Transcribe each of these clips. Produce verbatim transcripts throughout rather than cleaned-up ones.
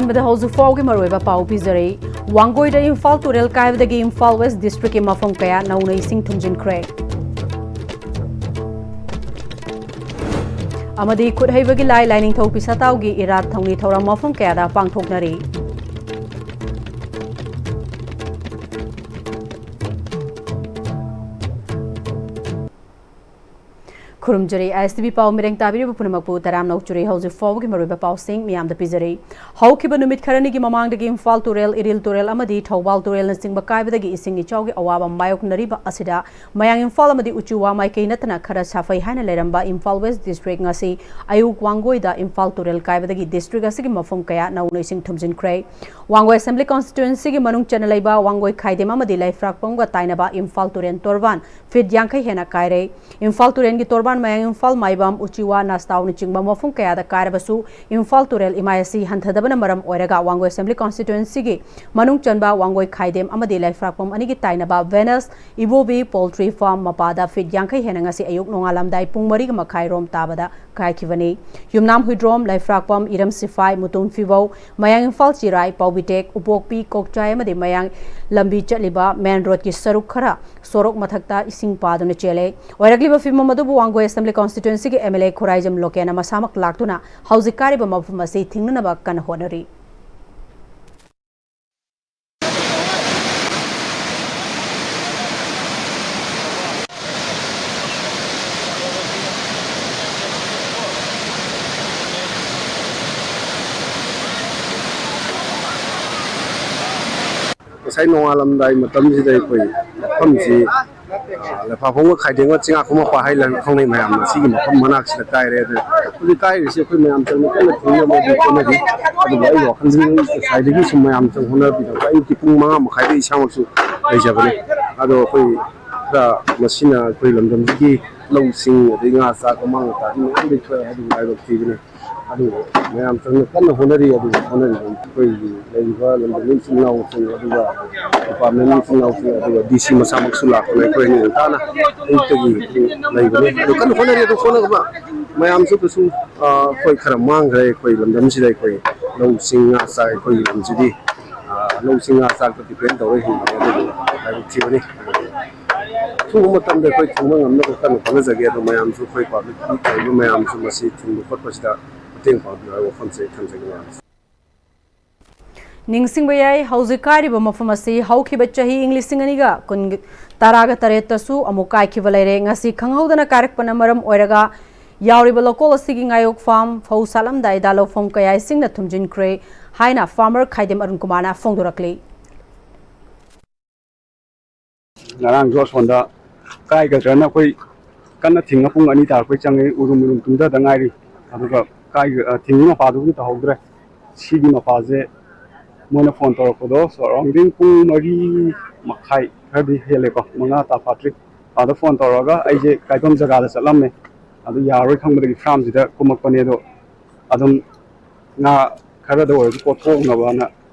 ꯃꯗ ꯍꯧꯖꯤꯛ ꯐꯥꯎꯒꯤ ꯃꯔꯨꯑꯣꯏꯕ ꯄꯥꯎ ꯄꯤꯖꯔꯤ꯫ ꯋꯥꯡꯒꯣꯏꯗ ꯏꯝꯐꯥꯜ ꯇꯨꯔꯦꯜ ꯀꯥꯏꯕꯗꯒꯤ ꯏꯝꯐꯥꯜ ꯋꯦꯁ ꯗꯤꯁꯇ꯭ꯔꯤꯛꯀꯤ ꯃꯐꯝ ꯀꯌꯥ ꯅꯧꯅ ꯏꯁꯤꯡ ꯊꯨꯝꯖꯤꯟꯈ꯭ꯔꯦ꯫ ꯑꯃꯗꯤ ꯈꯨꯠ ꯍꯩꯕꯒꯤ ꯂꯥꯏ ꯂꯥꯏꯅꯤꯡꯊꯧ ꯄꯤꯁꯥꯇꯥꯎꯒꯤ ꯏꯔꯥꯠ ꯊꯧꯅꯤ ꯊꯧꯔꯝ ꯃꯐꯝ ꯀꯌꯥꯗ ꯄꯥꯡꯊꯣꯛꯅꯔꯤ꯫ ꯈꯨꯔꯨꯝꯖꯔꯤ꯫ ꯑꯥꯏ ꯑꯦꯁ ꯇꯤ ꯚꯤ ꯄꯥꯎ ꯃꯤꯔꯦꯡ ꯇꯥꯕꯤꯔꯤꯕ ꯄꯨꯝꯅꯃꯛꯄꯨ ꯇꯔꯥꯝꯅ ꯑꯣꯛꯆꯔꯤ꯫ ꯍꯧꯖꯤꯛ ꯐꯥꯎꯕꯒꯤ ꯃꯔꯨꯑꯣꯏꯕ ꯄꯥꯎꯁꯤꯡ ꯃꯤꯌꯥꯝꯗ ꯄꯤꯖꯔꯤ꯫ ꯍꯧꯈꯤꯕ ꯅꯨꯃꯤꯠ ꯈꯔꯅꯤꯒꯤ ꯃꯃꯥꯡꯗꯒꯤ ꯏꯝꯐꯥꯜ ꯇꯨꯔꯦꯜ, ꯏꯔꯤꯜ ꯇꯨꯔꯦꯜ ꯑꯃꯗꯤ ꯊꯧꯕꯥꯜ ꯇꯨꯔꯦꯜꯅꯆꯤꯡꯕ ꯀꯥꯏꯕꯗꯒꯤ ꯏꯁꯤꯡ ꯏꯆꯥꯎꯒꯤ ꯑꯋꯥꯕ ꯃꯥꯌꯣꯛꯅꯔꯤꯕ ꯑꯁꯤꯗ ꯃꯌꯥꯡ ꯏꯝꯐꯥꯜ ꯑꯃꯗꯤ ꯎꯆꯤꯋꯥ ꯃꯥꯏꯀꯩ ꯅꯠꯇꯅ ꯈꯔ ꯁꯥꯐꯩ ꯍꯥꯏꯅ ꯂꯩꯔꯝꯕ ꯏꯝꯐꯥꯜ ꯋꯦꯁ ꯗꯤꯁꯇ꯭ꯔꯤꯛ ꯉꯁꯤ ꯑꯌꯨꯛ ꯋꯥꯡꯒꯣꯏꯗ ꯏꯝꯐꯥꯜ ꯇꯨꯔꯦꯜ ꯀꯥꯏꯕꯗꯒꯤ ꯗꯤꯁꯇ꯭ꯔꯤꯛ ꯑꯁꯤꯒꯤ ꯃꯐꯝ ꯀꯌꯥ ꯅꯧꯅ ꯏꯁꯤꯡ ꯊꯨꯝꯖꯤꯟꯈ꯭ꯔꯦ꯫ ꯋꯥꯡꯒꯣꯏ ꯑꯦꯁꯦꯝꯕ꯭ꯂꯤ ꯀꯣꯟꯁꯇꯤꯇ꯭ꯋꯦꯟꯁꯤꯒꯤ ꯃꯅꯨꯡ ꯆꯟꯅ ꯂꯩꯕ ꯋꯥꯡꯒꯣꯏ ꯈꯥꯏꯗꯦꯝ ꯑꯃꯗꯤ ꯂꯩꯐ꯭ꯔꯥꯛꯄꯝꯒ ꯇꯥꯏꯅꯕ ꯏꯝꯐꯥꯜ ꯇꯨꯔꯦꯜ ꯇꯣꯔꯕꯥꯟ ꯐꯤꯠ ꯌꯥꯡꯈꯩ ꯍꯦꯟꯅ ꯀꯥꯏꯔꯦ꯫ ꯏꯝꯐꯥꯜ ꯇꯨꯔꯦꯜꯒꯤ ꯇꯣꯔꯕꯥꯟ ꯃꯌꯥꯡ ꯏꯝꯐꯥꯜ, ꯃꯥꯏꯕꯝ, ꯎꯆꯤꯋꯥ, ꯅꯥꯁꯇꯥꯎꯅꯆꯤꯡꯕ ꯃꯐꯝ ꯀꯌꯥꯗ ꯀꯥꯏꯔꯕꯁꯨ ꯏꯝꯐꯥꯜ ꯇꯨꯔꯦꯜ ꯏꯃꯥꯏ ꯑꯁꯤ ꯍꯟꯊꯗꯕꯅ ꯃꯔꯝ ꯑꯣꯏꯔꯒ ꯋꯥꯡꯒꯣꯏ ꯑꯦꯁꯦꯝꯕ꯭ꯂꯤ ꯀꯣꯟꯁꯇꯤꯇ꯭ꯋꯦꯟꯁꯤꯒꯤ ꯃꯅꯨꯡ ꯆꯟꯕ ꯋꯥꯡꯒꯣꯏ ꯈꯥꯏꯗꯦꯝ ꯑꯃꯗꯤ ꯂꯩꯐ꯭ꯔꯥꯛꯄꯝ ꯑꯅꯤꯒꯤ ꯇꯥꯏꯅꯕ ꯚꯦꯅꯁ ꯏꯕꯣꯕꯤ ꯄꯣꯜꯇ꯭ꯔꯤ ꯐꯥꯔꯝ ꯃꯄꯥꯗ ꯐꯤꯠ ꯌꯥꯡꯈꯩ ꯍꯦꯟꯅ ꯉꯁꯤ ꯑꯌꯨꯛ ꯅꯣꯡꯉꯥꯜꯂꯝꯗꯥꯏ ꯄꯨꯡ ꯃꯔꯤꯒ ꯃꯈꯥꯏ ꯔꯣꯝ ꯇꯥꯕꯗ ꯀꯥꯏꯈꯤꯕꯅꯤ꯫ ꯌꯨꯝꯅꯥꯝ ꯍꯨꯏꯗ꯭ꯔꯣꯝ, ꯂꯩꯐ꯭ꯔꯥꯛꯄꯝ, ꯏꯔꯝ ꯁꯤꯐꯥꯏ, ꯃꯨꯇꯨꯝ ꯐꯤꯕꯧ, ꯃꯌꯥꯡ ꯏꯝꯐꯥꯜ ꯆꯤꯔꯥꯏ, ꯄꯥꯎꯕꯤꯇꯦꯛ, ꯎꯄꯣꯛꯄꯤ, ꯀꯣꯛꯆꯥꯏ ꯑꯃꯗꯤ ꯃꯌꯥꯡ ꯂꯝꯕꯤ ꯆꯠꯂꯤꯕ ꯃꯦꯟ ꯔꯣꯗꯀꯤ ꯁꯔꯨꯛ ꯈꯔ ꯁꯣꯔꯣꯛ ꯃꯊꯛꯇ ꯏꯁꯤꯡ ꯄꯥꯗꯨꯅ ꯆꯦꯜꯂꯦ꯫ ꯑꯣꯏꯔꯛꯂꯤꯕ ꯐꯤꯕꯝ ꯑꯗꯨꯕꯨ ꯋꯥꯡꯒꯣꯏ ꯑꯦꯁꯦꯝꯕ꯭ꯂꯤ ꯀꯣꯟꯁꯇꯤꯇ꯭ꯋꯦꯟꯁꯤꯒꯤ ꯑꯦꯝ ꯑꯦꯜ ꯑꯦ ꯈꯨꯔꯥꯏꯖꯝ ꯂꯣꯀꯦꯟꯅ ꯃꯁꯥꯃꯛ ꯂꯥꯛꯇꯨꯅ ꯍꯧꯖꯤꯛ ꯀꯥꯏꯔꯤꯕ ꯃꯐꯝ ꯑꯁꯤ ꯊꯤꯡꯅꯅꯕ ꯀꯟꯅ ꯍꯣꯠꯅꯔꯤ꯫ ꯉꯁꯥꯏ ꯅꯣꯡꯉꯥꯜꯂꯝꯗꯥꯏ ꯃꯇꯝꯁꯤꯗ ꯑꯩꯈꯣꯏ ꯃꯐꯝꯁꯤ, ꯑ, ꯂꯩꯐꯥꯐꯝꯒ ꯈꯥꯏꯗꯦꯝꯒ ꯆꯤꯡꯉꯥꯛꯄ ꯃꯄꯥ ꯍꯥꯏꯅ ꯈꯪꯅꯩ ꯃꯌꯥꯝꯅ꯫ ꯁꯤꯒꯤ ꯃꯐꯝ ꯃꯅꯥꯛꯁꯤꯗ ꯀꯥꯏꯔꯦ꯫ ꯑꯗꯨ ꯍꯧꯖꯤꯛ ꯀꯥꯏꯔꯤꯁꯤ ꯑꯩꯈꯣꯏ ꯃꯌꯥꯝ ꯆꯪꯅ ꯀꯟꯅ ꯊꯤꯡꯅꯕꯗꯤ ꯍꯣꯠꯅꯔꯤ꯫ ꯑꯗꯨꯕꯨ ꯑꯩꯒꯤ ꯋꯥꯈꯜꯗꯗꯤ ꯉꯁꯥꯏꯗꯒꯤ ꯁꯨꯝ ꯃꯌꯥꯝ ꯆꯪ ꯍꯣꯠꯅꯕꯤꯗꯕ, ꯑꯌꯨꯛꯀꯤ ꯄꯨꯡ ꯃꯉꯥ ꯃꯈꯥꯏꯗ ꯏꯁꯥꯃꯛꯁꯨ ꯂꯩꯖꯕꯅꯤ꯫ ꯑꯗꯣ ꯑꯩꯈꯣꯏ ꯈꯔ ꯃꯁꯤꯅ ꯑꯩꯈꯣꯏ ꯂꯝꯗꯝꯁꯤꯒꯤ ꯂꯧꯁꯤꯡ, ꯑꯗꯩ ꯉꯥ ꯆꯥꯛ ꯑꯃꯥꯡ ꯑꯇꯥ ꯃꯌꯥꯝ ꯂꯩꯊꯣꯛꯑꯦ꯫ ꯑꯗꯨꯕꯨ ꯂꯥꯏꯕꯛ ꯊꯤꯕꯅꯤ꯫ ꯑꯗꯨ ꯃꯌꯥꯝ ꯆꯪꯅ ꯀꯟꯅ ꯍꯣꯠꯅꯔꯤ꯫ ꯑꯗꯨ ꯍꯣꯠꯅꯔꯤꯕ ꯑꯩꯈꯣꯏꯒꯤ ꯂꯩꯔꯤꯕ ꯂꯝꯗꯝꯒꯤ ꯏꯆꯤꯜ ꯏꯅꯥꯎꯁꯤꯡ, ꯑꯗꯨꯒ ꯗꯤꯄꯥꯔꯠꯃꯦꯟꯒꯤ ꯏꯆꯤꯜ ꯏꯅꯥꯎꯁꯤꯡ, ꯑꯗꯨꯒ ꯗꯤ ꯁꯤ ꯃꯁꯥꯃꯛꯁꯨ ꯂꯥꯛꯇꯅ ꯑꯩꯈꯣꯏ ꯑꯅꯤ ꯉꯟꯇꯥꯅ ꯑꯌꯨꯛꯇꯒꯤ ꯂꯩꯕꯅꯤ꯫ ꯑꯗꯨ ꯀꯟꯅ ꯍꯣꯠꯅꯔꯤ꯫ ꯑꯗꯨ ꯍꯣꯠꯅꯕ ꯃꯌꯥꯝꯁꯨ ꯀꯩꯁꯨ, ꯑ, ꯑꯩꯈꯣꯏ ꯈꯔ ꯃꯥꯡꯈ꯭ꯔꯦ꯫ ꯑꯩꯈꯣꯏ ꯂꯝꯗꯝꯁꯤꯗ ꯑꯩꯈꯣꯏ ꯂꯧꯁꯤꯡ ꯉꯥ ꯆꯥꯛ ꯑꯩꯈꯣꯏꯒꯤ ꯂꯝꯁꯤꯗꯤ, ꯑ, ꯂꯧꯁꯤꯡ ꯉꯥ ꯆꯥꯛꯇ depend ꯇꯧꯔꯒ ꯍꯤꯡꯕꯅꯦ, ꯑꯗꯨꯕꯨ ꯂꯥꯏꯕꯛ ꯊꯤꯕꯅꯤ꯫ ꯑꯊꯨꯕ ꯃꯇꯝꯗ ꯑꯩꯈꯣꯏ ꯊꯨꯡꯕ ꯉꯝꯅꯕ ꯀꯟꯅ ꯍꯣꯠꯅꯖꯒꯦ꯫ ꯑꯗꯣ ꯃꯌꯥꯝꯁꯨ, ꯑꯩꯈꯣꯏ public ꯂꯩꯔꯤꯕ ꯃꯌꯥꯝꯁꯨ ꯃꯁꯤ ꯊꯤꯡꯕ ꯈꯣꯠꯄꯁꯤꯗ ꯃꯇꯦꯡ ꯄꯥꯡꯕꯤꯌꯨ ꯍꯥꯏꯕ ꯋꯥꯐꯝꯁꯦ ꯑꯩ ꯊꯝꯖꯒꯦ ꯃꯌꯥꯝꯁꯦ꯫ ꯅꯤꯡꯁꯤꯡꯕ ꯌꯥꯏ, ꯍꯧꯖꯤꯛ ꯀꯥꯏꯔꯤꯕ ꯃꯐꯝ ꯑꯁꯤ ꯍꯧꯈꯤꯕ ꯆꯍꯤ ꯏꯪ ꯂꯤꯁꯤꯡ ꯑꯅꯤꯒ ꯀꯨꯟ, ꯇꯔꯥꯒ ꯇꯔꯦꯠꯇꯁꯨ ꯑꯃꯨꯛ ꯀꯥꯏꯈꯤꯕ ꯂꯩꯔꯦ꯫ ꯉꯁꯤ ꯈꯪꯍꯧꯗꯅ ꯀꯥꯏꯔꯛꯄꯅ ꯃꯔꯝ ꯑꯣꯏꯔꯒ ꯌꯥꯎꯔꯤꯕ ꯂꯧꯀꯣꯜ ꯑꯁꯤꯒꯤ ꯉꯥꯌꯣꯛꯐꯝ ꯐꯧ ꯁꯥꯠꯂꯝꯗꯥꯏꯗ ꯂꯧꯐꯝ ꯀꯌꯥ ꯏꯁꯤꯡꯅ ꯊꯨꯝꯖꯤꯟꯈ꯭ꯔꯦ ꯍꯥꯏꯅ farmer ꯈꯥꯏꯗꯦꯝ ꯑꯔꯨꯟ ꯀꯨꯃꯥꯔꯅ ꯐꯣꯡꯗꯣꯔꯛꯂꯤ꯫ ꯉꯔꯥꯡꯁꯨ ꯑꯁꯣꯝꯗ ꯀꯥꯏꯒꯗ꯭ꯔꯅ ꯑꯩꯈꯣꯏ ꯀꯟꯅ ꯊꯤꯡꯉ ꯄꯨꯡ ꯑꯅꯤ ꯇꯥꯔꯛꯄꯩ ꯆꯪꯉꯦ, ꯎꯔꯨꯝ ꯎꯔꯨꯝ ꯇꯨꯝꯊꯗ ꯉꯥꯏꯔꯤ꯫ ꯑꯗꯨꯒ ꯀꯥꯏ-, ꯑ, ꯊꯤꯡꯉꯤ ꯃꯄꯥꯗꯨꯕꯨꯗꯤ ꯇꯧꯍꯧꯗ꯭ꯔꯦ꯫ ꯁꯤꯒꯤ ꯃꯄꯥꯁꯦ ꯃꯣꯏꯅ ꯐꯣꯟ ꯇꯧꯔꯛꯄꯗꯣ surrounding ꯄꯨꯡ ꯃꯔꯤ ꯃꯈꯥꯏ ꯈꯔꯗꯤ ꯍꯦꯜꯂꯦꯀꯣ, ꯃꯉꯥ ꯇꯥ ꯐꯥꯠꯇ꯭ꯔꯤ꯫ ꯑꯗ ꯐꯣꯟ ꯇꯧꯔꯒ ꯑꯩꯁꯦ ꯀꯥꯏꯐꯝ ꯖꯒꯥꯗ ꯆꯠꯂꯝꯃꯦ꯫ ꯑꯗꯨ ꯌꯥꯔꯣꯏ ꯈꯪꯕꯗꯒꯤ ꯐꯥꯔꯝꯁꯤꯗ ꯀꯨꯝꯃꯛꯄꯅꯦ꯫ ꯑꯗꯣ ꯑꯗꯨꯝ ꯉꯥ ꯈꯔꯗ ꯑꯣꯏꯔꯁꯨ ꯀꯣꯠꯊꯣꯛꯅꯕꯅ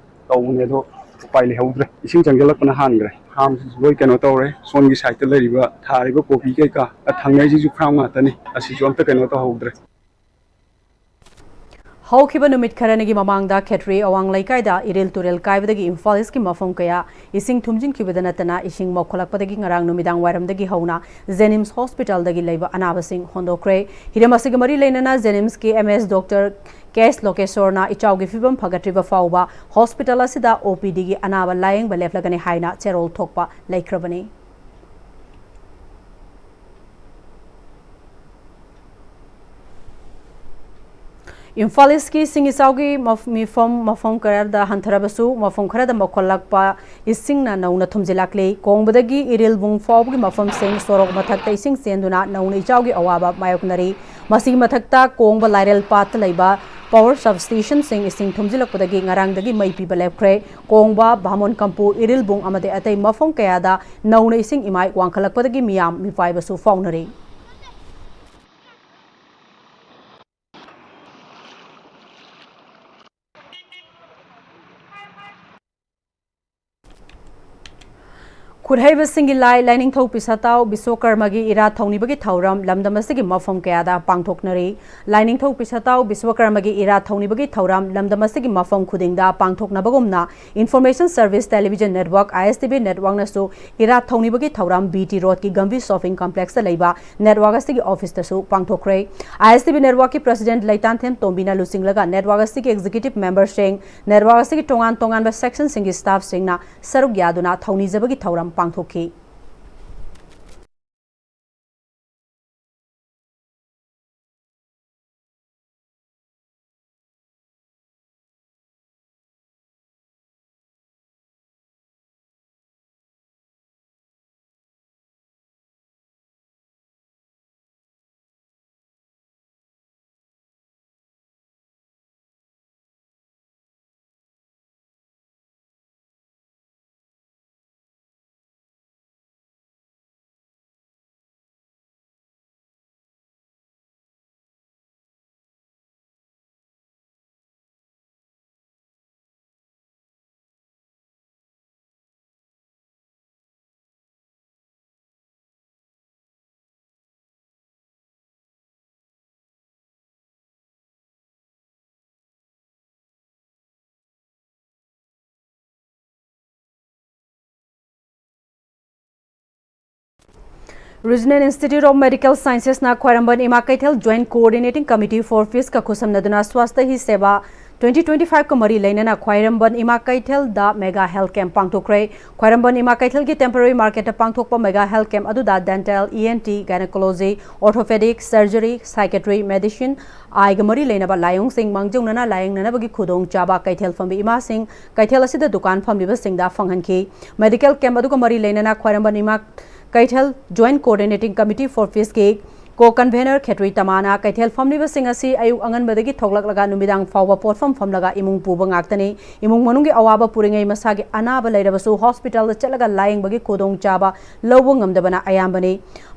ꯇꯧꯕꯅꯦ, ꯑꯗꯣ ꯎꯄꯥꯏ ꯂꯩꯍꯧꯗ꯭ꯔꯦ꯫ ꯏꯁꯤꯡ ꯆꯪꯁꯤꯜꯂꯛꯄꯅ ꯍꯥꯟꯈ꯭ꯔꯦ꯫ ꯐꯥꯔꯝꯁꯤꯁꯨ ꯂꯣꯏ ꯀꯩꯅꯣ ꯇꯧꯔꯦ꯫ ꯁꯣꯝꯒꯤ ꯁꯥꯏꯠꯇ ꯂꯩꯔꯤꯕ ꯊꯥꯔꯤꯕ ꯀꯣꯕꯤ ꯀꯩꯀꯥ, ꯑ, ꯊꯪꯅꯩꯁꯤꯁꯨ ꯐꯥꯔꯝ ꯉꯥꯛꯇꯅꯤ꯫ ꯑꯁꯤꯁꯨ ꯑꯝꯇ ꯀꯩꯅꯣ ꯇꯧꯍꯧꯗ꯭ꯔꯦ꯫ ꯍꯧꯈꯤꯕ ꯅꯨꯃꯤꯠ ꯈꯔꯅꯤꯒꯤ ꯃꯃꯥꯡꯗ ꯈꯦꯇ꯭ꯔꯤ ꯑꯋꯥꯡ ꯂꯩꯀꯥꯏꯗ ꯏꯔꯤꯜ ꯇꯨꯔꯦꯜ ꯀꯥꯏꯕꯗꯒꯤ ꯏꯝꯐꯥꯜ ꯏꯁꯀꯤ ꯃꯐꯝ ꯀꯌꯥ ꯏꯁꯤꯡ ꯊꯨꯝꯖꯤꯟꯈꯤꯕꯗ ꯅꯠꯇꯅ ꯏꯁꯤꯡ ꯃꯧꯈꯠꯂꯛꯄꯗꯒꯤ ꯉꯔꯥꯡ ꯅꯨꯃꯤꯗꯥꯡ ꯋꯥꯏꯔꯝꯗꯒꯤ ꯍꯧꯅ ꯖꯦꯅꯤꯝꯁ ꯍꯣꯁꯄꯤꯇꯥꯜꯗꯒꯤ ꯂꯩꯕ ꯑꯅꯥꯕꯁꯤꯡ ꯍꯣꯟꯗꯣꯛꯈ꯭ꯔꯦ꯫ ꯍꯤꯔꯝ ꯑꯁꯤꯒ ꯃꯔꯤ ꯂꯩꯅꯅ ꯖꯦꯅꯤꯝꯁꯀꯤ M S doctor ꯀꯦ ꯑꯦꯁ ꯂꯣꯀꯦꯁꯣꯔꯅ ꯏꯆꯥꯎꯒꯤ ꯐꯤꯕꯝ ꯐꯒꯠꯇ꯭ꯔꯤꯕ ꯐꯥꯎꯕ ꯍꯣꯁꯄꯤꯇꯥꯜ ꯑꯁꯤꯗ O P D ꯒꯤ ꯑꯅꯥꯕ ꯂꯥꯌꯦꯡꯕ ꯂꯦꯞꯂꯒꯅꯤ ꯍꯥꯏꯅ ꯆꯦꯔꯣꯜ ꯊꯣꯛꯄ ꯂꯩꯈ꯭ꯔꯕꯅꯤ꯫ ꯏꯝꯐꯥꯜ ꯏꯁꯀꯤ ꯏꯁꯤꯡ ꯏꯆꯥꯎꯒꯤ ꯃꯐ-, ꯃꯤꯐꯝ ꯃꯐꯝ ꯈꯔꯗ ꯍꯟꯊꯔꯕꯁꯨ, ꯃꯐꯝ ꯈꯔꯗ ꯃꯧꯈꯠꯂꯛꯄ ꯏꯁꯤꯡꯅ ꯅꯧꯅ ꯊꯨꯝꯖꯤꯜꯂꯛꯂꯤ꯫ ꯀꯣꯡꯕꯗꯒꯤ ꯏꯔꯤꯜꯕꯨꯡ ꯐꯥꯎꯕꯒꯤ ꯃꯐꯝꯁꯤꯡ ꯁꯣꯔꯣꯛ ꯃꯊꯛꯇ ꯏꯁꯤꯡ ꯆꯦꯟꯗꯨꯅ ꯅꯧꯅ ꯏꯆꯥꯎꯒꯤ ꯑꯋꯥꯕ ꯃꯥꯌꯣꯛꯅꯔꯤ꯫ ꯃꯁꯤꯒꯤ ꯃꯊꯛꯇ ꯀꯣꯡꯕ ꯂꯥꯏꯔꯦꯜ ꯄꯥꯠꯇ ꯂꯩꯕ power substationꯁꯤꯡ ꯏꯁꯤꯡ ꯊꯨꯝꯖꯤꯜꯂꯛꯄꯗꯒꯤ ꯉꯔꯥꯡꯗꯒꯤ ꯃꯩ ꯄꯤꯕ ꯂꯦꯞꯈ꯭ꯔꯦ꯫ ꯀꯣꯡꯕ, ꯚꯥꯃꯣꯟ ꯀꯝꯄꯨ, ꯏꯔꯤꯜꯕꯨꯡ ꯑꯃꯗꯤ ꯑꯇꯩ ꯃꯐꯝ ꯀꯌꯥꯗ ꯅꯧꯅ ꯏꯁꯤꯡ ꯏꯃꯥꯏ ꯋꯥꯡꯈꯠꯂꯛꯄꯗꯒꯤ ꯃꯤꯌꯥꯝ ꯃꯤꯄꯥꯏꯕꯁꯨ ꯐꯥꯎꯅꯔꯤ꯫ ꯈꯨꯠꯍꯩꯕꯁꯤꯡꯒꯤ ꯂꯥꯏ ꯂꯥꯏꯅꯤꯡꯊꯧ ꯄꯤꯁꯥꯇꯥꯎ ꯕꯤꯁ꯭ꯋꯀꯔꯃꯒꯤ ꯏꯔꯥꯠ ꯊꯧꯅꯤꯕꯒꯤ ꯊꯧꯔꯝ ꯂꯝꯗꯝ ꯑꯁꯤꯒꯤ ꯃꯐꯝ ꯀꯌꯥꯗ ꯄꯥꯡꯊꯣꯛꯅꯔꯤ꯫ ꯂꯥꯏꯅꯤꯡꯊꯧ ꯄꯤꯁꯥꯇꯥꯎ ꯕꯤꯁ꯭ꯋꯀꯔꯃꯒꯤ ꯏꯔꯥꯠ ꯊꯧꯅꯤꯕꯒꯤ ꯊꯧꯔꯝ ꯂꯝꯗꯝ ꯑꯁꯤꯒꯤ ꯃꯐꯝ ꯈꯨꯗꯤꯡꯗ ꯄꯥꯡꯊꯣꯛꯅꯕꯒꯨꯝꯅ, Information Service Television Network, I S T V Networkꯅꯁꯨ ꯏꯔꯥꯠ ꯊꯧꯅꯤꯕꯒꯤ ꯊꯧꯔꯝ B T Roadꯀꯤ ꯒꯝꯚꯤꯔ Shopping Complexꯇ ꯂꯩꯕ Network ꯑꯁꯤꯒꯤ officeꯇꯁꯨ ꯄꯥꯡꯊꯣꯛꯈ꯭ꯔꯦ꯫ I S T V Networkꯀꯤ President ꯂꯩꯇꯥꯟꯊꯦꯝ ꯇꯣꯝꯕꯤꯅ ꯂꯨꯆꯤꯡꯂꯒ Network ꯑꯁꯤꯒꯤ Executive Memberꯁꯤꯡ, Network ꯑꯁꯤꯒꯤ ꯇꯣꯉꯥꯟ ꯇꯣꯉꯥꯟꯕ sectionꯁꯤꯡꯒꯤ staffꯁꯤꯡꯅ ꯁꯔꯨꯛ ꯌꯥꯗꯨꯅ ꯊꯧꯅꯤꯖꯕꯒꯤ ꯊꯧꯔꯝ ꯄꯥꯡꯊꯣꯛꯈꯤ꯫ Regional Institute of Medical Sciencesꯅ ꯈ꯭ꯋꯥꯏꯔꯝꯕꯟ ꯏꯃꯥ ꯀꯩꯊꯦꯜ Joint Coordinating Committee for Peaceꯀ ꯈꯨꯠꯁꯝꯅꯗꯨꯅ Swasthya Hi Seva twenty twenty-fiveꯀ ꯃꯔꯤ ꯂꯩꯅꯅ ꯈ꯭ꯋꯥꯏꯔꯝꯕꯟ ꯏꯃꯥ ꯀꯩꯊꯦꯜꯗ Mega Health Camp ꯄꯥꯡꯊꯣꯛꯈ꯭ꯔꯦ꯫ ꯈ꯭ꯋꯥꯏꯔꯝꯕꯟ ꯏꯃꯥ ꯀꯩꯊꯦꯜꯒꯤ temporary marketꯇ ꯄꯥꯡꯊꯣꯛꯄ Mega Health Camp ꯑꯗꯨꯗ dental, E N T, gynecology, orthopedic, surgery, psychiatry, medicine, eyeꯒ ꯃꯔꯤ ꯂꯩꯅꯕ ꯂꯥꯏꯑꯣꯡꯁꯤꯡ ꯃꯥꯡꯖꯧꯅꯅ ꯂꯥꯌꯦꯡꯅꯅꯕꯒꯤ ꯈꯨꯗꯣꯡꯆꯥꯕ ꯀꯩꯊꯦꯜ ꯐꯝꯕꯤ ꯏꯃꯥꯁꯤꯡ, ꯀꯩꯊꯦꯜ ꯑꯁꯤꯗ ꯗꯨꯀꯥꯟ ꯐꯝꯂꯤꯕꯁꯤꯡꯗ ꯐꯪꯍꯟꯈꯤ꯫ Medical camp ꯑꯗꯨꯒ ꯃꯔꯤ ꯂꯩꯅꯅ ꯈ꯭ꯋꯥꯏꯔꯝꯕꯟ ꯏꯃꯥ ꯀꯩꯊꯦꯜ Joint Coordinating Committee for Peaceꯀꯤ ꯀꯣ ꯀꯟꯚꯦꯅꯔ ꯈꯦꯇ꯭ꯔꯤ ꯇꯃꯥꯅ ꯀꯩꯊꯦꯜ ꯐꯝꯂꯤꯕꯁꯤꯡ ꯑꯁꯤ ꯑꯌꯨꯛ ꯑꯉꯟꯕꯗꯒꯤ ꯊꯣꯛꯂꯛꯂꯒ ꯅꯨꯃꯤꯗꯥꯡ ꯐꯥꯎꯕ ꯄꯣꯠꯐꯝ ꯐꯝꯂꯒ ꯏꯃꯨꯡ ꯄꯨꯕ ꯉꯥꯛꯇꯅꯤ꯫ ꯏꯃꯨꯡ ꯃꯅꯨꯡꯒꯤ ꯑꯋꯥꯕ ꯄꯨꯔꯤꯉꯩ ꯃꯁꯥꯒꯤ ꯑꯅꯥꯕ ꯂꯩꯔꯕꯁꯨ ꯍꯣꯁꯄꯤꯇꯥꯜꯗ ꯆꯠꯂꯒ ꯂꯥꯌꯦꯡꯕꯒꯤ ꯈꯨꯗꯣꯡꯆꯥꯕ ꯂꯧꯕ ꯉꯝꯗꯕꯅ ꯑꯌꯥꯝꯕꯅꯤ꯫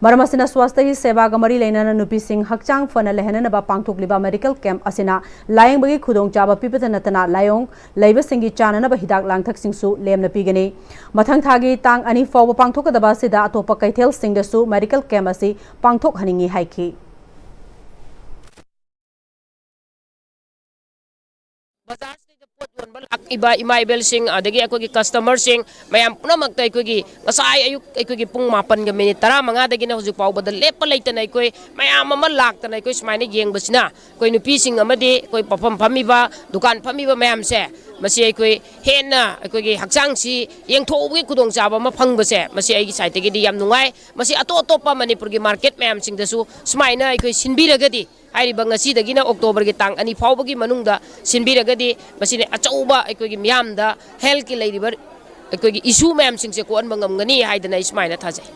ꯃꯔꯝ ꯑꯁꯤꯅ ꯁ꯭ꯋꯥꯁꯊ ꯍꯤ ꯁꯦꯕꯥꯒ ꯃꯔꯤ ꯂꯩꯅꯅ ꯅꯨꯄꯤꯁꯤꯡ ꯍꯛꯆꯥꯡ ꯐꯅ ꯂꯩꯍꯟꯅꯅꯕ ꯄꯥꯡꯊꯣꯛꯂꯤꯕ ꯃꯦꯗꯤꯀꯦꯜ ꯀꯦꯝꯞ ꯑꯁꯤꯅ ꯂꯥꯌꯦꯡꯕꯒꯤ ꯈꯨꯗꯣꯡꯆꯥꯕ ꯄꯤꯕꯇ ꯅꯠꯇꯅ ꯂꯥꯏꯑꯣꯡ ꯂꯩꯕꯁꯤꯡꯒꯤ ꯆꯥꯅꯅꯕ ꯍꯤꯗꯥꯛ ꯂꯥꯡꯊꯛꯁꯤꯡꯁꯨ ꯂꯦꯝꯅ ꯄꯤꯒꯅꯤ꯫ ꯃꯊꯪ ꯊꯥꯒꯤ ꯇꯥꯡ ꯑꯅꯤ ꯐꯥꯎꯕ ꯄꯥꯡꯊꯣꯛꯀꯗꯕ ꯑꯁꯤꯗ ꯑꯇꯣꯞꯄ ꯀꯩꯊꯦꯜꯁꯤꯡꯗꯁꯨ ꯃꯦꯗꯤꯀꯦꯜ ꯀꯦꯝꯞ ꯑꯁꯤ ꯄꯥꯡꯊꯣꯛꯍꯟꯅꯤꯡꯏ ꯍꯥꯏꯈꯤ꯫ ꯕꯖꯥꯔꯁꯤꯗ ꯄꯣꯠ ꯌꯣꯟꯕ ꯂꯥꯛꯏꯕ ꯏꯃꯥ ꯏꯕꯦꯜꯁꯤꯡ, ꯑꯗꯒꯤ ꯑꯩꯈꯣꯏꯒꯤ ꯀꯁꯇꯃꯔꯁꯤꯡ, ꯃꯌꯥꯝ ꯄꯨꯝꯅꯃꯛꯇ ꯑꯩꯈꯣꯏꯒꯤ ꯉꯁꯥꯏ ꯑꯌꯨꯛ ꯑꯩꯈꯣꯏꯒꯤ ꯄꯨꯡ ꯃꯥꯄꯟꯒ ꯃꯤꯅꯤꯠ ꯇꯔꯥꯃꯉꯥꯗꯒꯤꯅ ꯍꯧꯖꯤꯛ ꯐꯥꯎꯕꯗ ꯂꯦꯞꯄ ꯂꯩꯇꯅ ꯑꯩꯈꯣꯏ ꯃꯌꯥꯝ ꯑꯃ ꯂꯥꯛꯇꯅ ꯑꯩꯈꯣꯏ ꯁꯨꯃꯥꯏꯅ ꯌꯦꯡꯕꯁꯤꯅ ꯑꯩꯈꯣꯏ ꯅꯨꯄꯤꯁꯤꯡ ꯑꯃꯗꯤ ꯑꯩꯈꯣꯏ ꯄꯣꯠꯐꯝ ꯐꯝꯃꯤꯕ, ꯗꯨꯀꯥꯟ ꯐꯝꯃꯤꯕ ꯃꯌꯥꯝꯁꯦ, ꯃꯁꯤ ꯑꯩꯈꯣꯏ ꯍꯦꯟꯅ ꯑꯩꯈꯣꯏꯒꯤ ꯍꯛꯆꯥꯡꯁꯤ ꯌꯦꯡꯊꯣꯛꯎꯕꯒꯤ ꯈꯨꯗꯣꯡꯆꯥꯕ ꯑꯃ ꯐꯪꯕꯁꯦ, ꯃꯁꯤ ꯑꯩꯒꯤ ꯁꯥꯏꯠꯇꯒꯤꯗꯤ ꯌꯥꯝ ꯅꯨꯡꯉꯥꯏ꯫ ꯃꯁꯤ ꯑꯇꯣꯞ ꯑꯇꯣꯞꯄ ꯃꯅꯤꯄꯨꯔꯒꯤ ꯃꯥꯔꯀꯦꯠ ꯃꯌꯥꯝꯁꯤꯡꯗꯁꯨ ꯁꯨꯃꯥꯏꯅ ꯑꯩꯈꯣꯏ ꯁꯤꯟꯕꯤꯔꯒꯗꯤ, ꯍꯥꯏꯔꯤꯕ ꯉꯁꯤꯗꯒꯤꯅ ꯑꯣꯛꯇꯣꯕꯔꯒꯤ ꯇꯥꯡ ꯑꯅꯤ ꯐꯥꯎꯕꯒꯤ ꯃꯅꯨꯡꯗ ꯁꯤꯟꯕꯤꯔꯒꯗꯤ, ꯃꯁꯤꯅ ꯑꯆꯧꯕ ꯑꯩꯈꯣꯏꯒꯤ ꯃꯤꯌꯥꯝꯗ ꯍꯦꯜꯊꯀꯤ ꯂꯩꯔꯤꯕ ꯑꯩꯈꯣꯏꯒꯤ ꯏꯁꯨ ꯃꯌꯥꯝꯁꯤꯡꯁꯦ ꯀꯣꯛꯍꯟꯕ ꯉꯝꯒꯅꯤ ꯍꯥꯏꯗꯅ ꯑꯩ ꯁꯨꯃꯥꯏꯅ ꯊꯥꯖꯩ꯫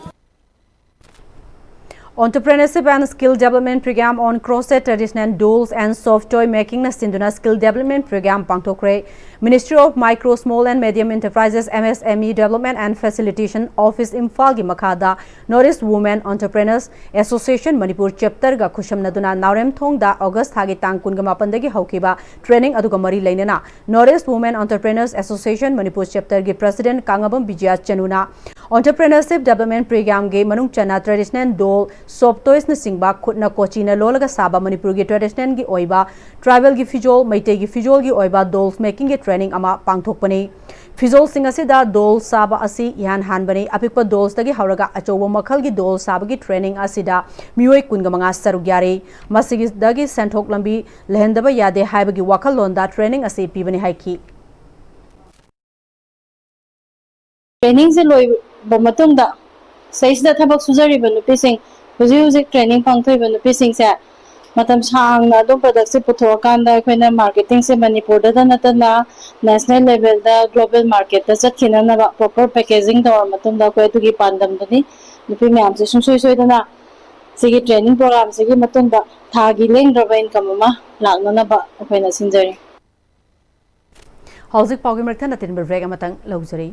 Entrepreneurship and Skill Development Program on Crochet Traditional Dolls and Soft Toy Makingꯅ ꯁꯤꯟꯗꯨꯅ Skill Development Program ꯄꯥꯡꯊꯣꯛꯈ꯭ꯔꯦ꯫ Ministry of Micro, Small and Medium Enterprises, M S M E Development and Facilitation Office ꯏꯝꯐꯥꯜꯒꯤ ꯃꯈꯥꯗ North East Women Entrepreneurs Association Manipur Chapterꯒ ꯈꯨꯠꯁꯝꯅꯗꯨꯅ ꯅꯥꯎꯔꯦꯝꯊꯣꯡꯗ August ꯊꯥꯒꯤ ꯇꯥꯡ ꯀꯨꯟꯒ ꯃꯥꯄꯟꯗꯒꯤ ꯍꯧꯈꯤꯕ training ꯑꯗꯨꯒ ꯃꯔꯤ ꯂꯩꯅꯅ North East Women Entrepreneurs Association Manipur Chapterꯒꯤ President ꯀꯥꯡꯉꯕꯝ Bijay ꯆꯅꯨꯅ Entrepreneurship Development Programꯒꯤ ꯃꯅꯨꯡ ꯆꯟꯅ traditional doll, soft toysꯅꯆꯤꯡꯕ ꯈꯨꯠꯅ ꯀꯣꯆꯤꯅ ꯂꯣꯜꯂꯒ ꯁꯥꯕ ꯃꯅꯤꯄꯨꯔꯒꯤ traditionalꯒꯤ ꯑꯣꯏꯕ tribalꯒꯤ ꯐꯤꯖꯣꯜ, ꯃꯩꯇꯩꯒꯤ ꯐꯤꯖꯣꯜꯒꯤ ꯑꯣꯏꯕ dolls makingꯒꯤ training ꯑꯃ ꯄꯥꯡꯊꯣꯛꯄꯅꯤ꯫ ꯐꯤꯖꯣꯜꯁꯤꯡ ꯑꯁꯤꯗ doll ꯁꯥꯕ ꯑꯁꯤ ꯏꯍꯥꯟ ꯍꯥꯟꯕꯅꯤ꯫ ꯑꯄꯤꯛꯄ dollsꯇꯒꯤ ꯍꯧꯔꯒ ꯑꯆꯧꯕ ꯃꯈꯜꯒꯤ doll ꯁꯥꯕꯒꯤ training ꯑꯁꯤꯗ ꯃꯤꯑꯣꯏ ꯀꯨꯟꯒ ꯃꯉꯥ ꯁꯔꯨꯛ ꯌꯥꯔꯤ꯫ ꯃꯁꯤꯗꯒꯤ ꯁꯦꯟꯊꯣꯛ ꯂꯝꯕꯤ ꯂꯩꯍꯟꯗꯕ ꯌꯥꯗꯦ ꯍꯥꯏꯕꯒꯤ ꯋꯥꯈꯜꯂꯣꯟꯗ training ꯑꯁꯤ ꯄꯤꯕꯅꯤ ꯍꯥꯏꯈꯤ꯫ Trainingꯁꯦ ꯂꯣꯏꯕ ꯃꯇꯨꯡꯗ ꯁꯤꯗꯩꯁꯤꯗ ꯊꯕꯛ ꯁꯨꯖꯔꯤꯕ ꯅꯨꯄꯤꯁꯤꯡ, ꯍꯧꯖꯤꯛ ꯍꯧꯖꯤꯛ training ꯄꯥꯡꯊꯣꯛꯏꯕ ꯅꯨꯄꯤꯁꯤꯡꯁꯦ ꯃꯇꯝ ꯁꯥꯡꯅ ꯑꯗꯨꯝ productꯁꯦ ꯄꯨꯊꯣꯛꯑꯀꯥꯟꯗ ꯑꯩꯈꯣꯏꯅ marketingꯁꯦ ꯃꯅꯤꯄꯨꯔꯗꯇ ꯅꯠꯇꯅ national levelꯗ global marketꯇ ꯆꯠꯈꯤꯅꯅꯕ proper packaging ꯇꯧꯔ ꯃꯇꯨꯡꯗ ꯑꯩꯈꯣꯏ ꯑꯗꯨꯒꯤ ꯄꯥꯟꯗꯝꯗꯨꯅꯤ꯫ ꯅꯨꯄꯤ ꯃꯌꯥꯝꯁꯦ ꯁꯨꯡꯁꯣꯏ ꯁꯣꯏꯗꯅ ꯁꯤꯒꯤ ꯇ꯭ꯔꯦꯅꯤꯡ ꯄ꯭ꯔꯣꯒ꯭ꯔꯥꯝꯁꯤꯒꯤ ꯃꯇꯨꯡꯗ ꯊꯥꯒꯤ ꯂꯦꯡꯗ꯭ꯔꯕ ꯏꯟꯀꯝ ꯑꯃ ꯂꯥꯛꯅꯅꯕ ꯑꯩꯈꯣꯏꯅ ꯁꯤꯟꯖꯔꯤ꯫ ꯍꯧꯖꯤꯛ ꯄꯥꯎꯒꯤ ꯃꯔꯛꯇ ꯑꯇꯦꯟꯕ ꯕ꯭ꯔꯦꯛ ꯑꯃꯇꯪ ꯂꯧꯖꯔꯤ꯫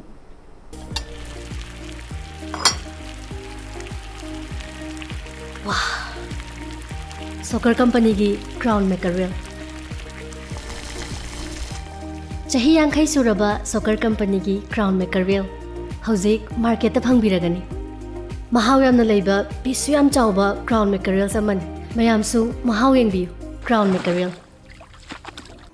ꯁꯣꯀꯔ ꯀꯝꯄꯅꯤꯒꯤ ꯀ꯭ꯔꯥꯎꯟ ꯃꯦꯀꯔꯦꯜ꯫ ꯆꯍꯤ ꯌꯥꯡꯈꯩ ꯁꯨꯔꯕ ꯁꯣꯀꯔ ꯀꯝꯄꯅꯤꯒꯤ ꯀ꯭ꯔꯥꯎꯟ ꯃꯦꯀꯔꯦꯜ ꯍꯧꯖꯤꯛ ꯃꯥꯔꯀꯦꯠꯇ ꯐꯪꯕꯤꯔꯒꯅꯤ꯫ ꯃꯍꯥꯎ ꯌꯥꯝꯅ ꯂꯩꯕ, ꯄꯤꯁꯁꯨ ꯌꯥꯝ ꯆꯥꯎꯕ ꯀ꯭ꯔꯥꯎꯟ ꯃꯦꯀꯔꯦꯜꯁ ꯑꯃꯅꯤ꯫ ꯃꯌꯥꯝꯁꯨ ꯃꯍꯥꯎ ꯌꯦꯡꯕꯤꯌꯨ꯫ Crown mackerel.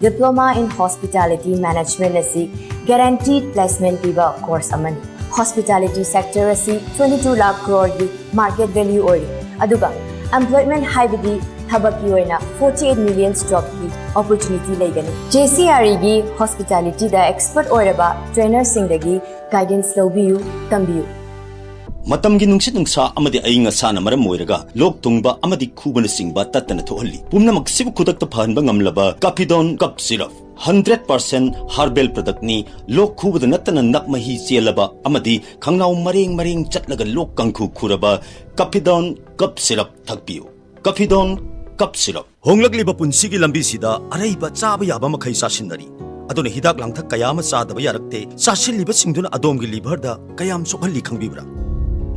Diploma in Hospitality Management ꯑꯁꯤ guaranteed placement ꯄꯤꯕ ꯀꯣꯔꯁ ꯑꯃꯅꯤ꯫ ꯍꯣꯁꯄꯤꯇꯥꯂꯤꯇꯤ ꯁꯦꯛꯇꯔ ꯑꯁꯤ twenty two lakh crore ꯒꯤ ꯃꯥꯔꯀꯦꯠ ꯚꯦꯂ꯭ꯌꯨ ꯑꯣꯏꯔꯤ, ꯑꯗꯨꯒ ꯑꯦꯝꯄ꯭ꯂꯣꯏꯃꯦꯟꯠ ꯍꯥꯏꯕꯗꯤ ꯊꯕꯛꯀꯤ ꯑꯣꯏꯅ forty eight million ꯖꯣꯕꯀꯤ ꯑꯣꯄꯣꯔꯆꯨꯅꯤꯇꯤ ꯂꯩꯒꯅꯤ꯫ ꯖꯦ ꯁꯤ ꯑꯥꯔ ꯏꯒꯤ ꯍꯣꯁꯄꯤꯇꯥꯂꯤꯇꯤꯗ ꯑꯦꯛꯁꯄꯔꯠ ꯑꯣꯏꯔꯕ ꯇ꯭ꯔꯦꯅꯔꯁꯤꯡꯗꯒꯤ ꯒꯥꯏꯗꯦꯟꯁ ꯂꯧꯕꯤꯌꯨ, ꯇꯝꯕꯤꯌꯨ꯫ ꯃꯇꯝꯒꯤ ꯅꯨꯡꯁꯤꯠ ꯅꯨꯡꯁꯥ ꯑꯃꯗꯤ ꯑꯏꯪ ꯑꯁꯥꯅ ꯃꯔꯝ ꯑꯣꯏꯔꯒ ꯂꯣꯛ ꯊꯨꯡꯕ ꯑꯃꯗꯤ ꯈꯨꯕꯅꯆꯤꯡꯕ ꯇꯠꯇꯅ ꯊꯣꯛꯍꯜꯂꯤ꯫ ꯄꯨꯝꯅꯃꯛꯁꯤꯕꯨ ꯈꯨꯗꯛꯇ ꯐꯍꯟꯕ ꯉꯝꯂꯕ ꯀꯥꯐꯤꯗꯣꯟ ꯀꯞ syrup. Hundred percent herbal product ꯅꯤ꯫ ꯂꯣꯛ ꯈꯨꯕꯗ ꯅꯠꯇꯅ ꯅꯞ ꯃꯍꯤ ꯆꯦꯜꯂꯕ ꯑꯃꯗꯤ ꯈꯪꯅꯥꯎ ꯃꯔꯦꯡ ꯃꯔꯦꯡ ꯆꯠꯂꯒ ꯂꯣꯛ ꯀꯥꯡꯈꯨ ꯈꯨꯔꯕ ꯀꯥꯐꯤꯗꯣꯟ ꯀꯞ ꯁꯤꯔꯞ ꯊꯛꯄꯤꯌꯨ꯫ ꯀꯥꯐꯤꯗꯣꯟ ꯀꯞ ꯁꯤꯔꯞ꯫ ꯍꯣꯡꯂꯛꯂꯤꯕ ꯄꯨꯟꯁꯤꯒꯤ ꯂꯝꯕꯤꯁꯤꯗ ꯑꯔꯩꯕ ꯆꯥꯕ ꯌꯥꯕ ꯃꯈꯩ ꯆꯥꯁꯤꯟꯅꯔꯤ꯫ ꯑꯗꯨꯅ ꯍꯤꯗꯥꯛ ꯂꯥꯡꯊꯛ ꯀꯌꯥ ꯑꯃ ꯆꯥꯗꯕ ꯌꯥꯔꯛꯇꯦ꯫ ꯆꯥꯁꯤꯜꯂꯤꯕꯁꯤꯡꯗꯨꯅ ꯑꯗꯣꯝꯒꯤ ꯂꯤꯚꯔꯗ ꯀꯌꯥꯝ ꯁꯣꯛꯍꯜꯂꯤ ꯈꯪꯕꯤꯕ꯭ꯔꯥ?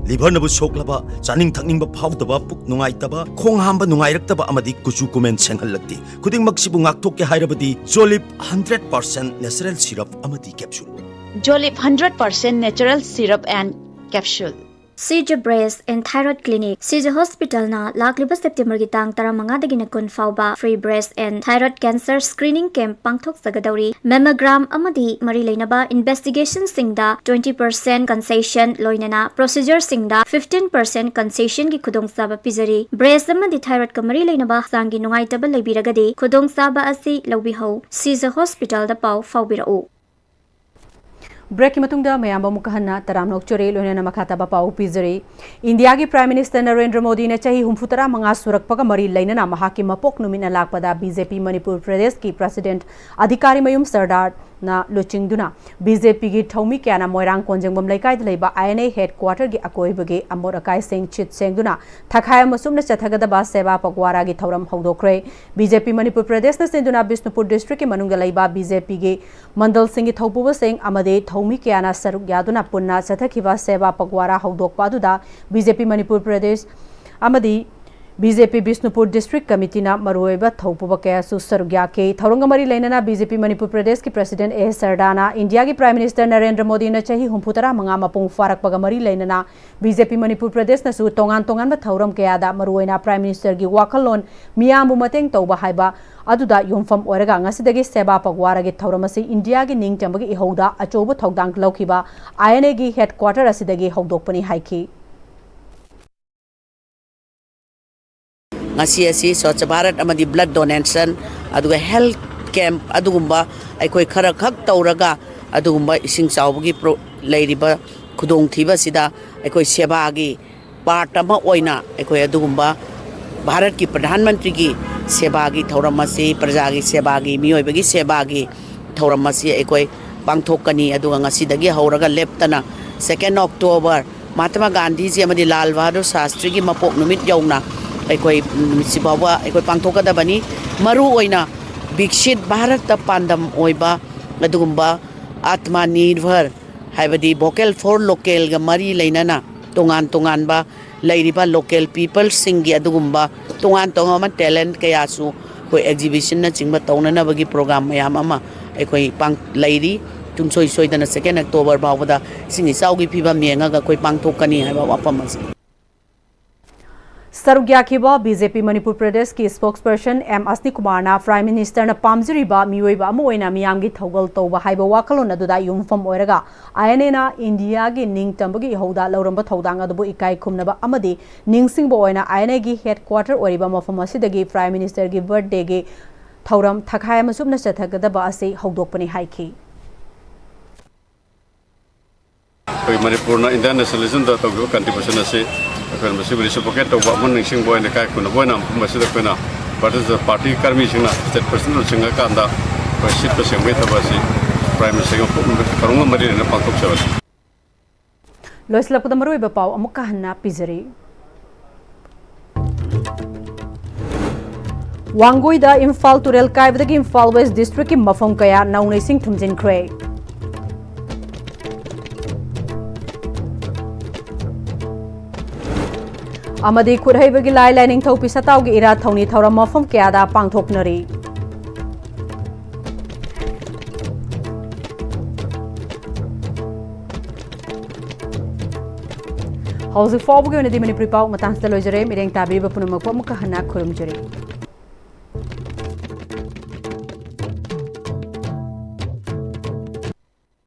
ꯂꯤꯚꯔꯅꯕꯨ ꯁꯣꯛꯂꯕ, ꯆꯥꯅꯤꯡ ꯊꯛꯅꯤꯡꯕ ꯐꯥꯎꯗꯕ, ꯄꯨꯛ ꯅꯨꯡꯉꯥꯏꯇꯕ, ꯈꯣꯡ ꯍꯥꯝꯕ ꯅꯨꯡꯉꯥꯏꯔꯛꯇꯕ ꯑꯃꯗꯤ ꯀꯨꯆꯨ ꯀꯨꯃꯦꯟ ꯁꯦꯡꯍꯜꯂꯛꯇꯦ꯫ ꯈꯨꯗꯤꯡꯃꯛꯁꯤꯕꯨ ꯉꯥꯛꯊꯣꯛꯀꯦ ꯍꯥꯏꯔꯕꯗꯤ ꯖꯣꯂꯤꯞ hundred percent natural syrup ꯑꯃꯗꯤ capsule꯫ Jolip hundred percent natural syrup and capsule. Shija breast and thyroid clinic. Shija ꯍꯣꯁꯄꯤꯇꯥꯜꯅ ꯂꯥꯛꯂꯤꯕ ꯁꯦꯞꯇꯦꯝꯕꯔꯒꯤ ꯇꯥꯡ ꯇꯔꯥꯃꯉꯥꯗꯒꯤꯅ ꯀꯨꯟ ꯐꯥꯎꯕ free breast and thyroid cancer screening camp ꯄꯥꯡꯊꯣꯛꯆꯒꯗꯧꯔꯤ꯫ ꯃꯦꯃꯣꯒ꯭ꯔꯥꯝ ꯑꯃꯗꯤ ꯃꯔꯤ ꯂꯩꯅꯕ ꯏꯟꯚꯦꯁꯇꯤꯒꯦꯁꯟꯁꯤꯡꯗ twenty percent concession, ꯂꯣꯏꯅꯅ ꯄ꯭ꯔꯣꯁꯤꯖꯔꯁꯤꯡꯗ fifteen percent concessionꯒꯤ ꯈꯨꯗꯣꯡꯆꯥꯕ ꯄꯤꯖꯔꯤ꯫ ꯕ꯭ꯔꯦꯁ ꯑꯃꯗꯤ ꯊꯥꯏꯔꯣꯏꯗꯀ ꯃꯔꯤ ꯂꯩꯅꯕ ꯍꯛꯆꯥꯡꯒꯤ ꯅꯨꯡꯉꯥꯏꯇꯕ ꯂꯩꯕꯤꯔꯒꯗꯤ ꯈꯨꯗꯣꯡꯆꯥꯕ ꯑꯁꯤ ꯂꯧꯕꯤꯍꯧ꯫ ꯁꯤꯖ ꯍꯣꯁꯄꯤꯇꯥꯜꯗ ꯄꯥꯎ ꯐꯥꯎꯕꯤꯔꯛꯎ꯫ ꯕ꯭ꯔꯦꯛꯀꯤ ꯃꯇꯨꯡꯗ ꯃꯌꯥꯝꯕꯨ ꯑꯃꯨꯛꯀ ꯍꯟꯅ ꯇꯔꯥꯝꯅ ꯑꯣꯛꯆꯔꯤ, ꯂꯣꯏꯅꯅ ꯃꯈꯥ ꯇꯥꯕ ꯄꯥꯎ ꯄꯤꯖꯔꯤ꯫ ꯏꯟꯗꯤꯌꯥꯒꯤ ꯄ꯭ꯔꯥꯏꯝ ꯃꯤꯅꯤꯁꯇꯔ ꯅꯔꯦꯟꯗ꯭ꯔ ꯃꯣꯗꯤꯅ ꯆꯍꯤ ꯍꯨꯝꯐꯨ ꯇꯔꯥ ꯃꯉꯥ ꯁꯨꯔꯛꯄꯒ ꯃꯔꯤ ꯂꯩꯅꯅ ꯃꯍꯥꯛꯀꯤ ꯃꯄꯣꯛ ꯅꯨꯃꯤꯠꯅ ꯂꯥꯛꯄꯗ ꯕꯤ ꯖꯦ ꯄꯤ ꯃꯅꯤꯄꯨꯔ ꯄ꯭ꯔꯗꯦꯁꯀꯤ ꯄ꯭ꯔꯁꯤꯗꯦꯟꯠ ꯑꯙꯤꯀꯥꯔꯤ ꯃꯌꯨꯝ ꯁꯔꯗꯥꯔ ꯅ ꯂꯨꯆꯤꯡꯗꯨꯅ ꯕꯤ ꯖꯦ ꯄꯤꯒꯤ ꯊꯧꯃꯤ ꯀꯌꯥꯅ ꯃꯣꯏꯔꯥꯡ ꯀꯣꯟꯖꯦꯡꯕꯝ ꯂꯩꯀꯥꯏꯗ ꯂꯩꯕ ꯑꯥꯏ ꯑꯦꯟ ꯑꯦ ꯍꯦꯗ ꯀ꯭ꯋꯥꯇꯔꯒꯤ ꯑꯀꯣꯏꯕꯒꯤ ꯑꯃꯣꯠ ꯑꯀꯥꯏꯁꯤꯡ ꯁꯤꯠ ꯁꯦꯡꯗꯨꯅ ꯊꯈꯥꯏ ꯑꯃ ꯆꯨꯞꯅ ꯆꯠꯊꯒꯗꯕ ꯁꯦꯕꯥ ꯄꯛꯋꯥꯔꯥꯒꯤ ꯊꯧꯔꯝ ꯍꯧꯗꯣꯛꯈ꯭ꯔꯦ꯫ ꯕꯤ ꯖꯦ ꯄꯤ ꯃꯅꯤꯄꯨꯔ ꯄ꯭ꯔꯗꯦꯁꯅ ꯁꯤꯟꯗꯨꯅ ꯕꯤꯁꯅꯨꯄꯨꯔ ꯗꯤꯁꯇ꯭ꯔꯤꯛꯀꯤ ꯃꯅꯨꯡꯗ ꯂꯩꯕ ꯕꯤ ꯖꯦ ꯄꯤꯒꯤ ꯃꯟꯗꯜꯁꯤꯡꯒꯤ ꯊꯧꯄꯨꯕꯁꯤꯡ ꯑꯃꯗꯤ ꯊꯧꯃꯤ ꯀꯌꯥꯅ ꯁꯔꯨꯛ ꯌꯥꯗꯨꯅ ꯄꯨꯟꯅ ꯆꯠꯊꯈꯤꯕ ꯁꯦꯕꯥ ꯄꯛꯋꯥꯔꯥ ꯍꯧꯗꯣꯛꯄ ꯑꯗꯨꯗ ꯕꯤ ꯖꯦ ꯄꯤ ꯃꯅꯤꯄꯨꯔ ꯄ꯭ꯔꯗꯦꯁ ꯑꯃꯗꯤ ꯕꯤ ꯖꯦ ꯄꯤ ꯕꯤꯁꯅꯨꯄꯨꯔ ꯗꯤꯁꯇ꯭ꯔꯤꯛ ꯀꯃꯤꯇꯤꯅ ꯃꯔꯨꯑꯣꯏꯕ ꯊꯧꯄꯨꯕ ꯀꯌꯥꯁꯨ ꯁꯔꯨꯛ ꯌꯥꯈꯤ꯫ ꯊꯧꯔꯝꯒ ꯃꯔꯤ ꯂꯩꯅꯅ ꯕꯤ ꯖꯦ ꯄꯤ ꯃꯅꯤꯄꯨꯔ ꯄ꯭ꯔꯗꯦꯁꯀꯤ ꯄ꯭ꯔꯁꯤꯗꯦꯟ ꯑꯦ ꯁꯔꯗꯥꯅ ꯏꯟꯗꯤꯌꯥꯒꯤ ꯄ꯭ꯔꯥꯏꯝ ꯃꯤꯅꯤꯁꯇꯔ ꯅꯔꯦꯟꯗ꯭ꯔ ꯃꯣꯗꯤꯅ ꯆꯍꯤ ꯍꯨꯝꯐꯨ ꯇꯔꯥ ꯃꯉꯥ ꯃꯄꯨꯡ ꯐꯥꯔꯛꯄꯒ ꯃꯔꯤ ꯂꯩꯅꯅ ꯕꯤ ꯖꯦ ꯄꯤ ꯃꯅꯤꯄꯨꯔ ꯄ꯭ꯔꯗꯦꯁꯅꯁꯨ ꯇꯣꯉꯥꯟ ꯇꯣꯉꯥꯟꯕ ꯊꯧꯔꯝ ꯀꯌꯥꯗ ꯃꯔꯨꯑꯣꯏꯅ ꯄ꯭ꯔꯥꯏꯝ ꯃꯤꯅꯤꯁꯇꯔꯒꯤ ꯋꯥꯈꯜꯂꯣꯟ ꯃꯤꯌꯥꯝꯕꯨ ꯃꯇꯦꯡ ꯇꯧꯕ ꯍꯥꯏꯕ ꯑꯗꯨꯗ ꯌꯨꯝꯐꯝ ꯑꯣꯏꯔꯒ ꯉꯁꯤꯗꯒꯤ ꯁꯦꯕꯥ ꯄꯛꯋꯥꯔꯥꯒꯤ ꯊꯧꯔꯝ ꯑꯁꯤ ꯏꯟꯗꯤꯌꯥꯒꯤ ꯅꯤꯡꯇꯝꯕꯒꯤ ꯏꯍꯧꯗ ꯑꯆꯧꯕ ꯊꯧꯗꯥꯡ ꯂꯧꯈꯤꯕ ꯑꯥꯏ ꯑꯦꯟ ꯑꯦꯒꯤ ꯍꯦꯗ ꯀ꯭ꯋꯥꯇꯔ ꯑꯁꯤꯗꯒꯤ ꯍꯧꯗꯣꯛꯄꯅꯤ ꯍꯥꯏꯈꯤ꯫ ꯉꯁꯤ ꯑꯁꯤ ꯁ꯭ꯋꯥꯆ ꯚꯥꯔꯠ ꯑꯃꯗꯤ ꯕ꯭ꯂꯗ ꯗꯣꯅꯦꯁꯟ, ꯑꯗꯨꯒ ꯍꯦꯜꯊ ꯀꯦꯝꯞ ꯑꯗꯨꯒꯨꯝꯕ ꯑꯩꯈꯣꯏ ꯈꯔ ꯈꯛ ꯇꯧꯔꯒ ꯑꯗꯨꯒꯨꯝꯕ ꯏꯁꯤꯡ ꯆꯥꯎꯕꯒꯤ ꯄ꯭ꯔꯣ-, ꯂꯩꯔꯤꯕ ꯈꯨꯗꯣꯡꯊꯤꯕ ꯑꯁꯤꯗ ꯑꯩꯈꯣꯏ ꯁꯦꯕꯥꯒꯤ ꯄꯥꯔꯠ ꯑꯃ ꯑꯣꯏꯅ ꯑꯩꯈꯣꯏ ꯑꯗꯨꯒꯨꯝꯕ ꯚꯥꯔꯠꯀꯤ ꯄ꯭ꯔꯙꯥꯟ ꯃꯟꯇ꯭ꯔꯤꯒꯤ ꯁꯦꯕꯥꯒꯤ ꯊꯧꯔꯝ ꯑꯁꯤ, ꯄ꯭ꯔꯖꯥꯒꯤ ꯁꯦꯕꯥꯒꯤ, ꯃꯤꯑꯣꯏꯕꯒꯤ ꯁꯦꯕꯥꯒꯤ ꯊꯧꯔꯝ ꯑꯁꯤ ꯑꯩꯈꯣꯏ ꯄꯥꯡꯊꯣꯛꯀꯅꯤ꯫ ꯑꯗꯨꯒ ꯉꯁꯤꯗꯒꯤ ꯍꯧꯔꯒ ꯂꯦꯞꯇꯅ ꯁꯦꯀꯦꯟ ꯑꯣꯛꯇꯣꯕꯔ, ꯃꯍꯥꯇꯃꯥ ꯒꯥꯟꯙꯤꯖꯤ ꯑꯃꯗꯤ ꯂꯥꯜ ꯕꯍꯥꯗꯨꯔ ꯁꯥꯁꯇ꯭ꯔꯤꯒꯤ ꯃꯄꯣꯛ ꯅꯨꯃꯤꯠ ꯌꯧꯅ ꯑꯩꯈꯣꯏ ꯅꯨꯃꯤꯠꯁꯤ ꯐꯥꯎꯕ ꯑꯩꯈꯣꯏ ꯄꯥꯡꯊꯣꯛꯀꯗꯕꯅꯤ꯫ ꯃꯔꯨꯑꯣꯏꯅ ꯕꯤꯛꯁꯤꯠ ꯚꯥꯔꯠꯇ ꯄꯥꯟꯗꯝ ꯑꯣꯏꯕ ꯑꯗꯨꯒꯨꯝꯕ ꯑꯥꯇꯃ ꯅꯤꯔꯚꯔ, ꯍꯥꯏꯕꯗꯤ ꯚꯣꯀꯦꯜ ꯐꯣꯔ ꯂꯣꯀꯦꯜꯒ ꯃꯔꯤ ꯂꯩꯅꯅ ꯇꯣꯉꯥꯟ ꯇꯣꯉꯥꯟꯕ ꯂꯩꯔꯤꯕ ꯂꯣꯀꯦꯜ ꯄꯤꯄꯜꯁꯤꯡꯒꯤ ꯑꯗꯨꯒꯨꯝꯕ ꯇꯣꯉꯥꯟ ꯇꯣꯉꯥꯟꯕ ꯇꯦꯂꯦꯟꯠ ꯀꯌꯥꯁꯨ ꯑꯩꯈꯣꯏ ꯑꯦꯛꯖꯤꯕꯤꯁꯟꯅꯆꯤꯡꯕ ꯇꯧꯅꯅꯕꯒꯤ ꯄ꯭ꯔꯣꯒ꯭ꯔꯥꯝ ꯃꯌꯥꯝ ꯑꯃ ꯑꯩꯈꯣꯏ ꯄꯥꯡ-, ꯂꯩꯔꯤ꯫ ꯁꯨꯡꯁꯣꯏ ꯁꯣꯏꯗꯅ ꯁꯦꯀꯦꯟ ꯑꯣꯛꯇꯣꯕꯔ ꯐꯥꯎꯕꯗ ꯏꯁꯤꯡ ꯏꯆꯥꯎꯒꯤ ꯐꯤꯕꯝ ꯌꯦꯡꯉꯒ ꯑꯩꯈꯣꯏ ꯄꯥꯡꯊꯣꯛꯀꯅꯤ ꯍꯥꯏꯕ ꯋꯥꯐꯝ ꯑꯁꯤ꯫ ꯁꯔꯨꯛ ꯌꯥꯈꯤꯕ ꯕꯤ ꯖꯦ ꯄꯤ ꯃꯅꯤꯄꯨꯔ ꯄ꯭ꯔꯗꯦꯁꯀꯤ ꯁ꯭ꯄꯣꯛꯁꯄꯔꯁꯟ ꯑꯦꯝ ꯑꯁꯅꯤ ꯀꯨꯃꯥꯔꯅ ꯄ꯭ꯔꯥꯏꯝ ꯃꯤꯅꯤꯁꯇꯔꯅ ꯄꯥꯝꯖꯔꯤꯕ ꯃꯤꯑꯣꯏꯕ ꯑꯃ ꯑꯣꯏꯅ ꯃꯤꯌꯥꯝꯒꯤ ꯊꯧꯒꯜ ꯇꯧꯕ ꯍꯥꯏꯕ ꯋꯥꯈꯜꯂꯣꯟ ꯑꯗꯨꯗ ꯌꯨꯝꯐꯝ ꯑꯣꯏꯔꯒ ꯑꯥꯏ ꯑꯦꯟ ꯑꯦꯅ ꯏꯟꯗꯤꯌꯥꯒꯤ ꯅꯤꯡꯇꯝꯕꯒꯤ ꯏꯍꯧꯗ ꯂꯧꯔꯝꯕ ꯊꯧꯗꯥꯡ ꯑꯗꯨꯕꯨ ꯏꯀꯥꯏ ꯈꯨꯝꯅꯕ ꯑꯃꯗꯤ ꯅꯤꯡꯁꯤꯡꯕ ꯑꯣꯏꯅ ꯑꯥꯏ ꯑꯦꯟ ꯑꯦꯒꯤ ꯍꯦꯗ ꯀ꯭ꯋꯥꯇꯔ ꯑꯣꯏꯔꯤꯕ ꯃꯐꯝ ꯑꯁꯤꯗꯒꯤ ꯄ꯭ꯔꯥꯏꯝ ꯃꯤꯅꯤꯁꯇꯔꯒꯤ ꯕꯔꯊꯗꯦꯒꯤ ꯊꯧꯔꯝ ꯊꯈꯥꯏ ꯑꯃ ꯆꯨꯞꯅ ꯆꯠꯊꯒꯗꯕ ꯑꯁꯤ ꯍꯧꯗꯣꯛꯄꯅꯤ ꯍꯥꯏꯈꯤ꯫ ꯑꯩꯈꯣꯏ ꯃꯅꯤꯄꯨꯔꯅ ꯏꯟꯗꯤꯌꯥꯟ ꯅꯦꯁꯅꯦꯂꯤꯖꯝꯗ ꯇꯧꯈꯤꯕ ꯀꯟꯇ꯭ꯔꯤꯕ꯭ꯌꯨꯁꯟ ꯑꯁꯤ ꯑꯩꯈꯣꯏꯅ ꯃꯁꯤꯕꯨ ꯔꯤꯁꯤꯄ꯭ꯔꯣꯀꯦꯠ ꯇꯧꯕ ꯑꯃ ꯅꯤꯡꯁꯤꯡꯕ ꯑꯣꯏꯅ ꯏꯀꯥꯏ ꯈꯨꯝꯅꯕ ꯑꯣꯏꯅ ꯃꯐꯝ ꯑꯁꯤꯗ ꯑꯩꯈꯣꯏꯅ Bharatiya Janata party ꯀꯔꯃꯤꯁꯤꯡꯅ state president ꯂꯨꯆꯤꯡꯉꯀꯥꯟꯗ ꯑꯩꯈꯣꯏ ꯁꯤꯠꯄ ꯁꯦꯡꯕꯒꯤ ꯊꯕꯛ ꯑꯁꯤ Prime Ministerꯒꯤ ꯃꯄꯣꯛ ꯅꯨꯃꯤꯠ ꯀꯔꯝꯕ ꯃꯔꯤ ꯂꯩꯅꯅ ꯄꯥꯡꯊꯣꯛꯆꯕꯅꯤ꯫ ꯂꯣꯏꯁꯤꯜꯂꯛꯄꯗ ꯃꯔꯨꯑꯣꯏꯕ ꯄꯥꯎ ꯑꯃꯨꯛꯀ ꯍꯟꯅ ꯄꯤꯖꯔꯤ꯫ ꯋꯥꯡꯒꯣꯏꯗ ꯏꯝꯐꯥꯜ ꯇꯨꯔꯦꯜ ꯀꯥꯏꯕꯗꯒꯤ ꯏꯝꯐꯥꯜ ꯋꯦꯁ ꯗꯤꯁꯇ꯭ꯔꯤꯛꯀꯤ ꯃꯐꯝ ꯀꯌꯥ ꯅꯧꯅ ꯏꯁꯤꯡ ꯊꯨꯝꯖꯤꯟꯈ꯭ꯔꯦ꯫ ꯑꯃꯗꯤ ꯈꯨꯠꯍꯩꯕꯒꯤ ꯂꯥꯏ ꯂꯥꯏꯅꯤꯡꯊꯧ ꯄꯤꯁꯇꯥꯎꯒꯤ ꯏꯔꯥꯠ ꯊꯧꯅꯤ ꯊꯧꯔꯝ ꯃꯐꯝ ꯀꯌꯥꯗ ꯄꯥꯡꯊꯣꯛꯅꯔꯤ꯫ ꯍꯧꯖꯤꯛ ꯐꯥꯎꯕꯒꯤ ꯑꯣꯏꯅꯗꯤ ꯃꯅꯤꯄꯨꯔꯤ ꯄꯥꯎ ꯃꯇꯥꯡꯁꯤꯗ ꯂꯣꯏꯖꯔꯦ꯫ ꯃꯤꯠꯌꯦꯡ ꯇꯥꯕꯤꯔꯤꯕ ꯄꯨꯝꯅꯃꯛꯄꯨ ꯑꯃꯨꯛꯀ ꯍꯟꯅ ꯈꯨꯔꯨꯝꯖꯔꯤ꯫